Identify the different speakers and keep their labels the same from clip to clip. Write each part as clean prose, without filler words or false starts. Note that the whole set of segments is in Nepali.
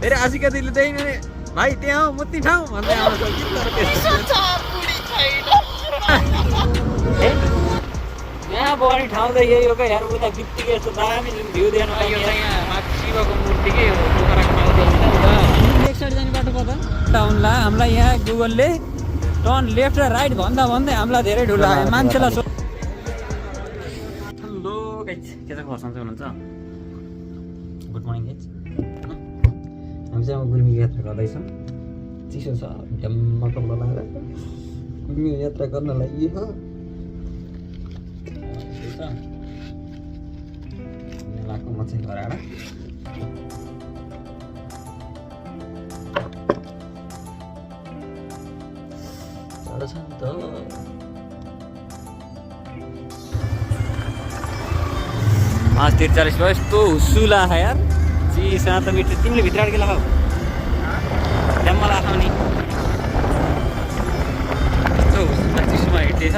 Speaker 1: फेरि आशिका दिदीले देख्यो भने भाइ त्यहाँ हो मुत्ती ठाउँ भन्दै आउँछ कि तर यहाँ बढी ठाउँ त यही हो क्या यार उता बित्तिकै यस्तो दामी भ्यू देख्न पाइयो यहाँ शिवको मूर्ति के हो पोखराको माउती लेफ्ट साइड जाने बाटो कता टाउनला हामीलाई यहाँ गुगलले टर्न लेफ्ट र राइट भन्दा भन्दै हामीलाई धेरै ढुलो आयो मान्छेलाई हेलो गाइस के छ खबर हुनुहुन्छ गुड मर्निङ गाइस हामी चाहिँ अब गुल्मी यात्रा गर्दैछौँ चिसो छ ढ्याम्म कपडा लगाएर गुल्मी यात्रा गर्नलाई यो लाको म चाहिँ गराएर साढे छ नि त 5:43 भयो यस्तो हुसुला यार चिसा त मिठो तिमीले भित्र अड्के लगाऊ ड्याममा लगाऊ नि यस्तो हुसुला चिसोमा हिँड्दैछ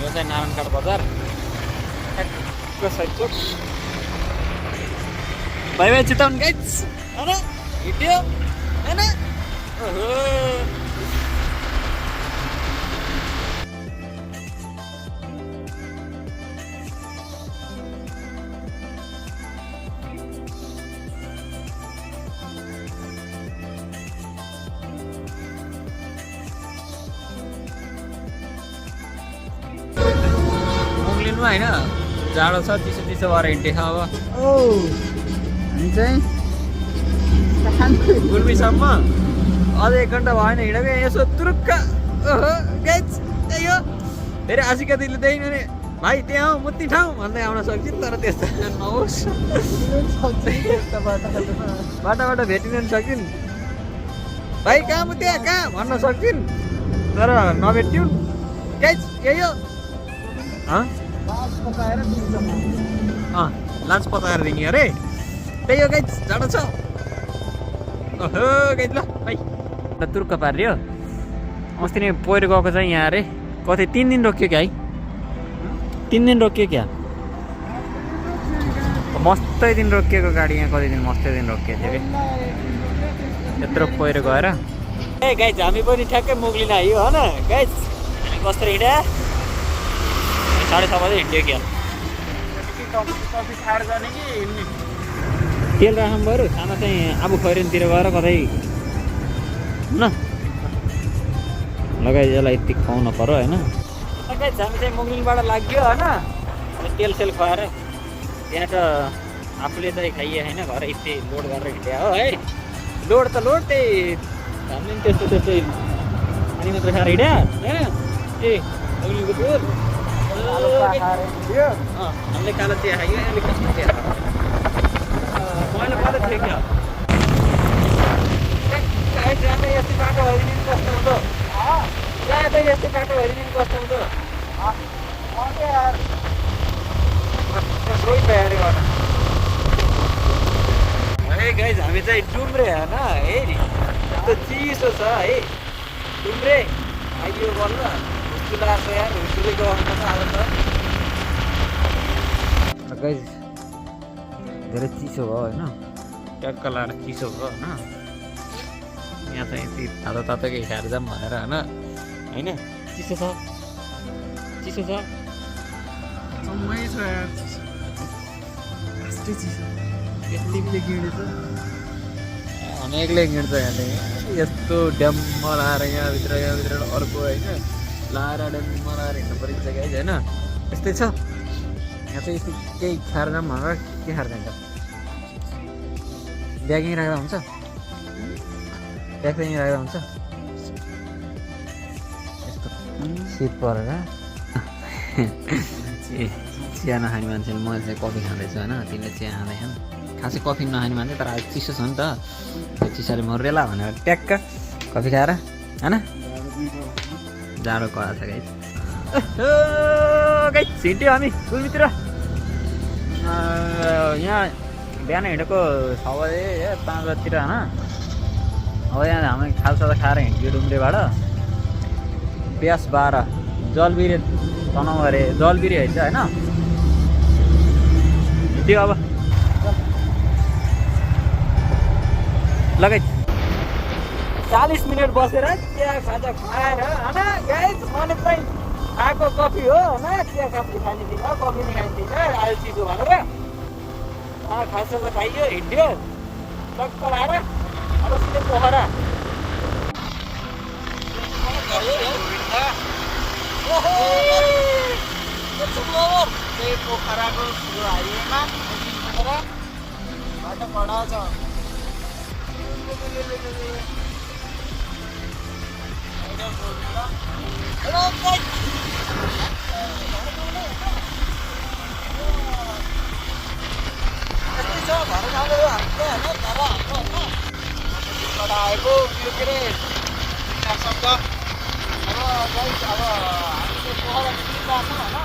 Speaker 1: यो चाहिँ नारायणघाट बजार बाई बाई चिताउन गाइस अरे हिँड्यो हैन ओहो होइन जाडो छ चिसो चिसो भएर हिँड्छ अब हामी चाहिँ गुल्मीसम्म अझ 1 घन्टा भएन हिँडेको यसो तुरुक्क ओहो गाइस त्यही हो फेरि आशिका दिदीले देख्यो भने भाइ त्यहाँ हो मुत्ती ठाउँ भन्दै आउन सक्छन् तर त्यस्तो नहोस् बाटोबाट भेटिन सकिन् भाइ कहाँ मुत्या कहाँ भन्न सक्छन् तर नभेट्यौँ गाइस यही हो लाज पताएर दिने अरे त्यही हो गाइस जाडो छ ओहो गाइस ल भाइ तुर्क पारियो अस्ति नै पहिरो गएको चाहिँ यहाँ अरे कतै 3 दिन रोकियो क्या है 3 दिन रोकियो क्या मस्तै दिन रोकिएको गाडी यहाँ कति दिन मस्तै दिन रोकिएको थियो कि यत्रो पहिरो गएर ए गाइस हामी पनि ठ्याक्कै मुग्लिन आयो होइन गाइस हामी कस्तो हिँड्या 6:30 बजे हिँड्यो क्या तेल राख्नु बरु खाना चाहिँ आबु खैरेनतिर गएर कतै न लगाइ यसलाई यति खुवाउन पर्यो होइन हामी चाहिँ मुग्लिनबाट लाग्यो होइन तेल सेल खुवाएर त्यहाँ त आफूले चाहिँ खाइए होइन घर यति लोड गरेर हिँड्यो हो है लोड त लोड त्यही हामीले पनि त्यस्तो त्यस्तै पानी मात्र खाएर हिँड्या होइन ए मुग्लिनको तेल हामीले कालो चिया खायो अलिक कस्तो चिया मैले कालो थिएँ क्या यस्तै बाटो हेरिदिनु कस्तो हुँदो यस्तै बाटो हेरिदिनु कस्तो हुँदो है गाइस हामी चाहिँ डुम्रे होइन हेरी यस्तो चिसो छ है डुम्रे आइयो बल्ल हुसुलाएको यार हुसुलेको अवस्था आज त गाइस धेरै चिसो भयो होइन ट्याक्क लाएर चिसो भयो होइन यहाँ चाहिँ यति तातो तातोकै खाएर जाऊँ भनेर होइन चिसो छ चिसो छ
Speaker 2: समय छ यार चिसो यतिले गिँडेछ
Speaker 1: अनेकले गिँड्छ यहाँ यस्तो ड्याम्म लाएर यहाँभित्र अर्को होइन लाएर ड्याम्म लाएर हिँड्नु परिन्छ गाइस होइन यस्तै छ यहाँ चाहिँ यस्तो केही खाएर जाऊँ भनेर के खाएर जान्छ ब्यागिङ राख्दा हुन्छ ब्याग चाहिँ राख्दा हुन्छ यस्तो शीत परेर चिया नखाने मान्छेले मैले चाहिँ कफी खाँदैछु होइन तिमीले चिया खाँदैछन् खासै कफी नखाने मान्छे तर आज चिसो छ नि त त्यो चिसोले मरेला भनेर ट्याक्क कफी खाएर होइन जाडो कडा छ गाइस गाइस हिँड्यो हामी गुल्मीतिर यहाँ बिहान हिँडेको 6 बजे 5 बजीतिर होइन अब यहाँ हामी खालसादा खाएर हिँड्यो डुम्रेबाट ब्यास 12 जलबिरे तनाउ अरे जलबिरे होइन त्यो अब लगाइ 40 मिनट बसेर चिया खाजा खाएर होइन गाइस मैले चाहिँ खाएको कफी हो होइन चिया काफी खाइदिँदिनँ कफी नि खाइदिँदिनँ आयो चिसो भनेर खाजा त खाइयो हिँड्यो टक्क लाएर अब सिधै पोखरा
Speaker 2: त्यही पोखराको हाइवेमा बाटो कडा छ आएको के अरे शब्द अब गाइस अब हामीले पोखरा निस्किरहेको छौँ होइन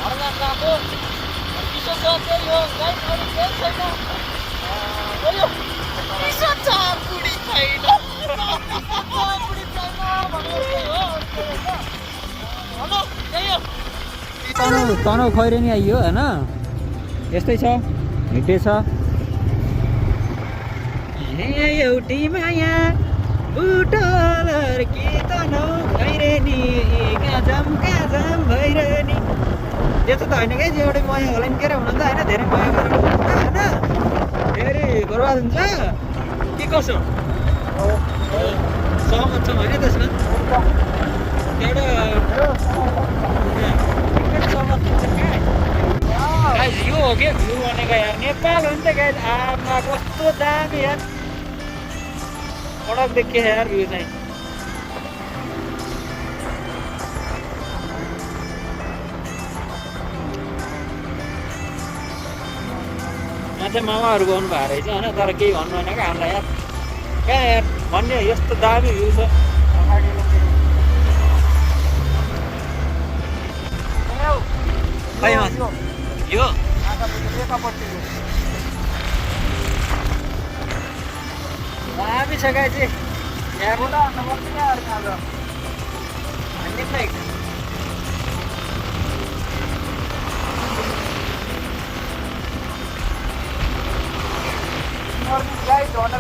Speaker 2: घर जाँदाको चिसो छ त्यही हो गाइस अरू केही छैन त्यही हो चिसो छ बुढी छैन बुढी छैन भनेर त्यही हो त्यही हो
Speaker 1: तनाउ खैरेनी आइयो होइन यस्तै छ हिँड्दै छ एउटी माया बुटलर कि तनाउ खैरेनी काजम भैरेनी त्यस्तो त होइन क्या एउटै माया होला नि के र हुन त होइन धेरै माया गरेर होइन धेरै बर्बाद हुन्छ के कसो सहमत छौँ होइन त्यसमा एउटा सहमत हुन्छ क्या यो हो क्या भ्यू भनेको यार नेपाल हो नि त गाइस आमा कस्तो दामी यार सडक देखियो यार भ्यू चाहिँ यहाँ चाहिँ मामाहरू गाउनु भएको रहेछ होइन तर केही भन्नु होइन क्या हामीलाई यार कहाँ यार भन्ने यस्तो दामी भ्यू छ खै यो दामी छ गाई चाहिँ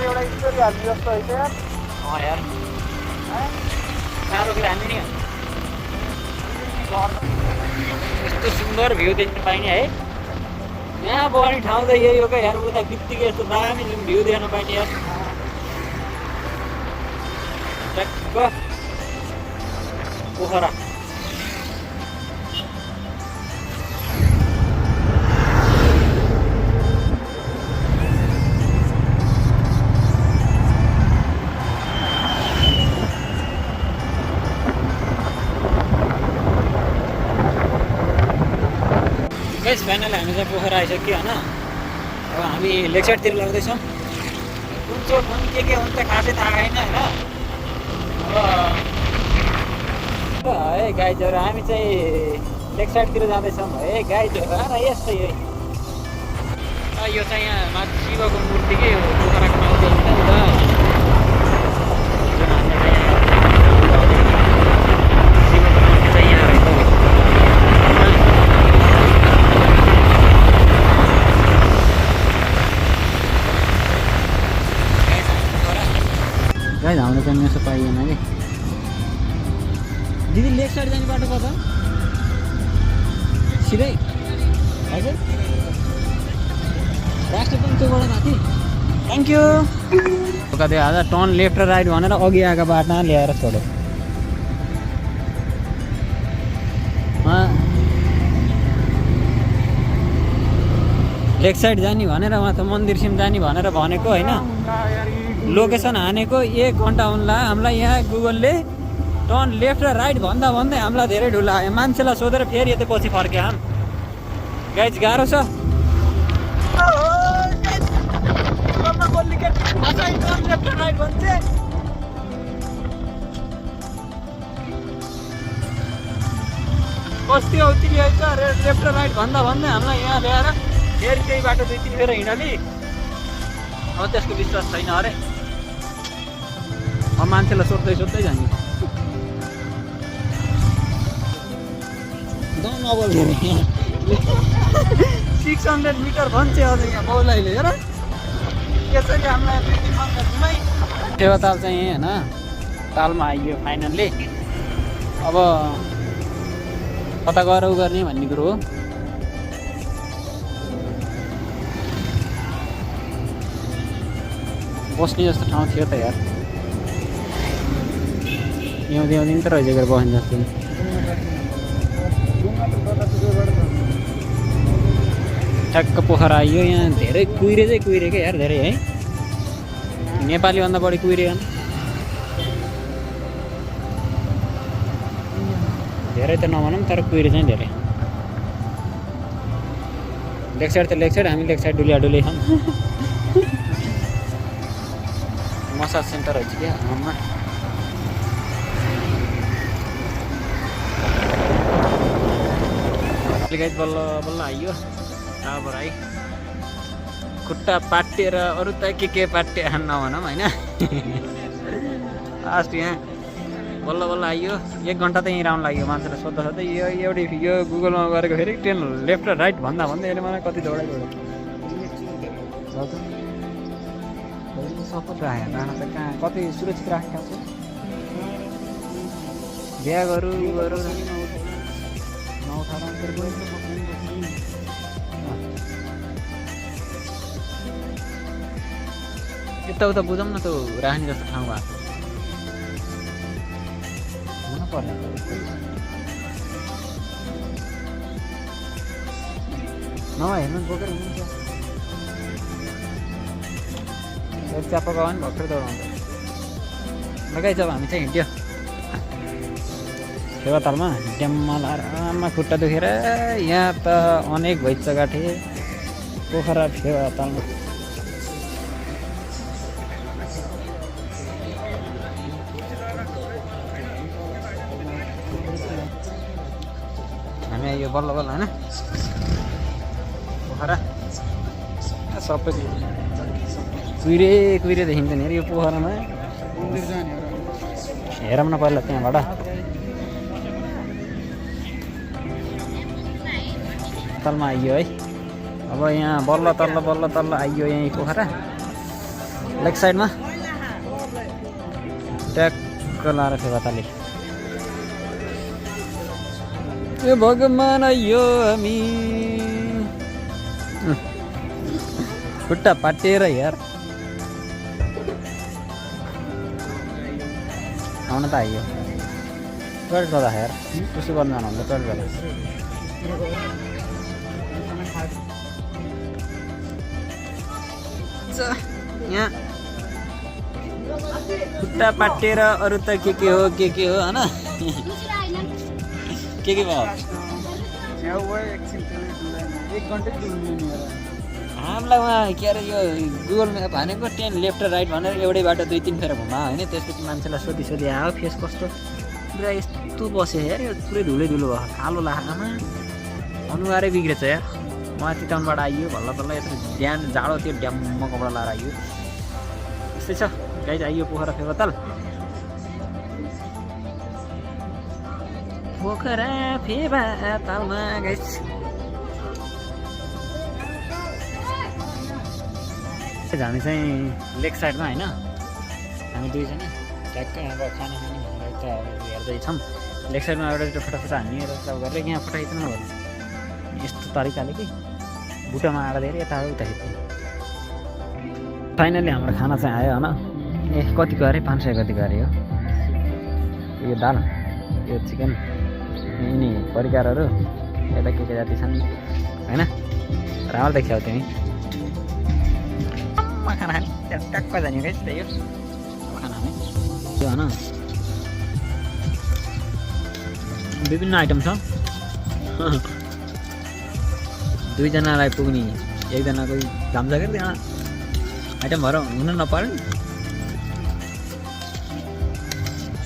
Speaker 2: एउटा स्टोरी हाल्नु जस्तो होइन यार
Speaker 1: यार साह्रो कुरा हामी नि यस्तो सुन्दर भ्यू देख्न पाइने है यहाँ बढी ठाउँ त यही हो क्या यार उता बित्तिकै यस्तो दामी भ्यू देख्न पाइने यार टक्क पोखरा गाइस फाइनल हामी चाहिँ पोखरा आइसक्यो होइन अब हामी लेक साइडतिर लाग्दैछौँ कुन चोक हुन् के हुन्छ खासै थाहा छैन होइन अब है गाइजहरू हामी चाहिँ लेक साइडतिर जाँदैछौँ है गाइजहरू आएर यस्तै है यो चाहिँ यहाँ माथि शिवको मूर्तिकै हो पोखराको माथि हुन्छ नि त शिवको मूर्ति चाहिँ यहाँ रहेछ गाइस हाम्रो चाहिँ मेसो पाइएन कि दिदी लेक साइड जाने बाटो पर्छ सिधै हजुर राष्ट्र पनि त्योबाट माथि थ्याङ्क यू कति हजार टर्न लेफ्ट र राइट भनेर अघि आएको बाटोमा ल्याएर छोड्यो लेक साइड जाने भनेर उहाँ त मन्दिरसिम जाने भनेर भनेको होइन लोकेसन हानेको 1 घन्टा हुन्ला हामीलाई यहाँ गुगलले टर्न लेफ्ट र राइट भन्दा भन्दै हामीलाई धेरै ढुला आयो मान्छेलाई सोधेर फेरि यतै पछि फर्क्यो हाम गाइज गाह्रो छ कस्तो हो तिमी आइछ लेफ्ट र राइट भन्दा भन्दै हामीलाई यहाँ ल्याएर फेरि त्यही बाटो 2-3 फेर हिँडली अब त्यसको विश्वास छैन अरे अब मान्छेलाई सोध्दै जाने नबोल्ने 600 मिटर भन्छ अझ यहाँ बौलाइले हेर यसरी हामीलाई फेवाताल चाहिँ होइन तालमा आइयो फाइनल्ली। अब कता गएर उ गर्ने भन्ने कुरो हो। बस्ने जस्तो ठाउँ थियो त यार, हिउँदी नि त रहेछ गएर बस्ने जस्तो। ठ्याक्क पोखरा आइयो। यहाँ धेरै कुहिरे चाहिँ कुहिरेकै यार, धेरै है, नेपालीभन्दा बढी कुहिरे। धेरै त नभनौँ तर कुहिरे चाहिँ धेरै। लेक साइड त लेक साइड, हामी लेक साइड डुलिया डुली छौँ। मसाज सेन्टर रहेछ क्या हाम्रोमा। अलिकति बल्ल बल्ल आइयो टावर है। खुट्टा पाटेर अरू त के पाटे नभनौँ होइन। लास्ट यहाँ बल्ल बल्ल आइयो। 1 घन्टा त यहीँ राउन्ड लाग्यो मान्छेलाई सोद्धा सोध्दै। यो गुगलमा गरेको फेरि ट्रेन लेफ्ट र राइट भन्दा यसले मलाई कति दौडाइ सपोर्ट राखेँ राणा त कहाँ कति सुरक्षित राखेको छ। बिहा गरौँ यताउता बुझौँ न त राख्ने जस्तो ठाउँ भएको हुनुपर्ने। नभए हेर्नु बोकेर हुन्छ। एक चापा गयो भने भर्खर दौडाउँछ। लगाइ जब हामी चाहिँ हिँड्यो फेवातालमा ड्याममा लाएर आमा खुट्टा दुखेर यहाँ त अनेक भइसकेको थिएँ पोखरा फेवातालमा। हामी आइयो बल्ल बल्ल होइन पोखरा। सबै कुहिरे देखिन्छ नि यो पोखरामा। हेरौँ न पहिला त्यहाँबाट। तलमा आइयो है। अब यहाँ बल्ल तल्ल आइयो यहीँ पोखरा लेक साइडमा ट्याक्क लाएर फेवाताले। ए भगवान आइयो हामी खुट्टा पाटेर यार। आउन त आइयो टोइलेट गर्दा यार त्यसो गर्नु जानु टोइलेट गर्दा। यहाँ खुट्टा पाटेर अरू त के हो होइन। के भयो हामीलाई उहाँ के अरे यो गुगल म्याप हानेको ट्रेन लेफ्ट र राइट भनेर एउटै बाटो 2-3 फेर घुमा होइन। त्यसपछि मान्छेलाई सोधी आयो फेस कस्तो पुरा यस्तो बस्यो यार। यो पुरै धुलै धुलो भयो कालो लाखामा अनुहारै बिग्रेछ यार। उहाँ चितवनबाट आइयो बल्ल बल्ल यत्रो ड्याम जाडो त्यो ड्याममा कपडा लाएर आइयो। यस्तै छ गाइज आइयो पोखरा फेवाताल। पोखरा फेवातालमा गाइज हामी चाहिँ लेक साइडमा होइन। हामी दुईजना ट्याक्क अब खाना खाने भनेर यता हेर्दैछौँ। लेक साइडमा एउटा फटाफट हानेर गरेर यहाँ फटाइदिनु नभए यस्तो तरिकाले कि बुटामा आएर धेरै यता उता खिच्नु। फाइनली हाम्रो खाना चाहिँ आयो होइन। ए कतिको अरे 500 कतिको अरे हो यो दाल यो चिकन यिनी परिकारहरू यता के जाति छन् होइन। राम्रो देख्यौ तिमी खाना खाने ट्याक्क जाने क्या त्यही हो अब खाना खाने त्यो होइन। विभिन्न आइटम छ। 2जनालाई पुग्ने 1जनाको घाम जाकर त्यहाँ आइटम भएर हुन नपर्यो नि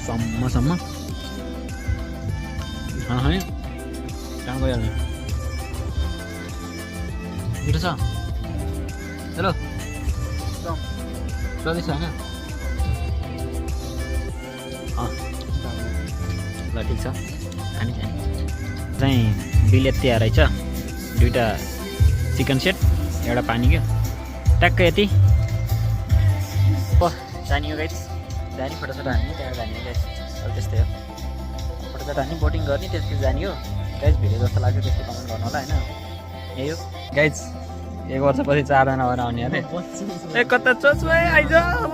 Speaker 1: सम्म खाना खाने कहाँ गइहाल्ने मिठो छ। हेलो स्वादिष्ट होइन। ल ठिक छ हामी चाहिँ बिलेत तयार रहेछ। 2टा चिकन सेट एउटा पानी क्या ट्याक्कै यति जाने हो गाइस जाने फोटोसोटो हान्ने त्यहाँ जाने हो गाइस त्यस्तै हो फोटोसोटो हान्ने बोटिङ गर्ने त्यसपछि जाने हो गाइस भिडियो जस्तो लाग्यो त्यस्तो कमेन्ट गर्नु होला होइन यही हो गाइस 1 वर्षपछि 4जना भएर आउने अरे ए कता चोच भाइ आइज अब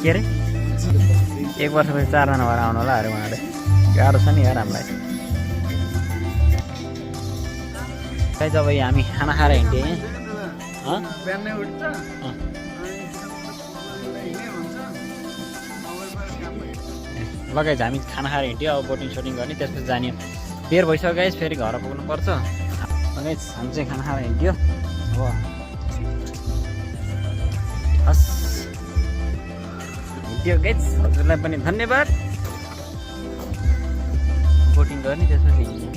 Speaker 1: के अरे 1 वर्षपछि 4जना भएर आउनु होला अरे उहाँले गाह्रो छ नि यार हामीलाई गाइस अब हामी खाना खाएर हिँड्यौँ
Speaker 2: बिहानै उठ्छ
Speaker 1: लगाइज हामी खाना खाएर हिँड्यो अब बोटिङ सोटिङ गर्ने त्यसपछि जाने बेर भइसक्यो गाइस फेरि घर पुग्नुपर्छ गाइस हामी चाहिँ खाना खाएर हिँड्यो अब हस् हिँड्यो गाइस हजुरलाई पनि धन्यवाद बोटिङ गर्ने त्यसपछि हिँड्यो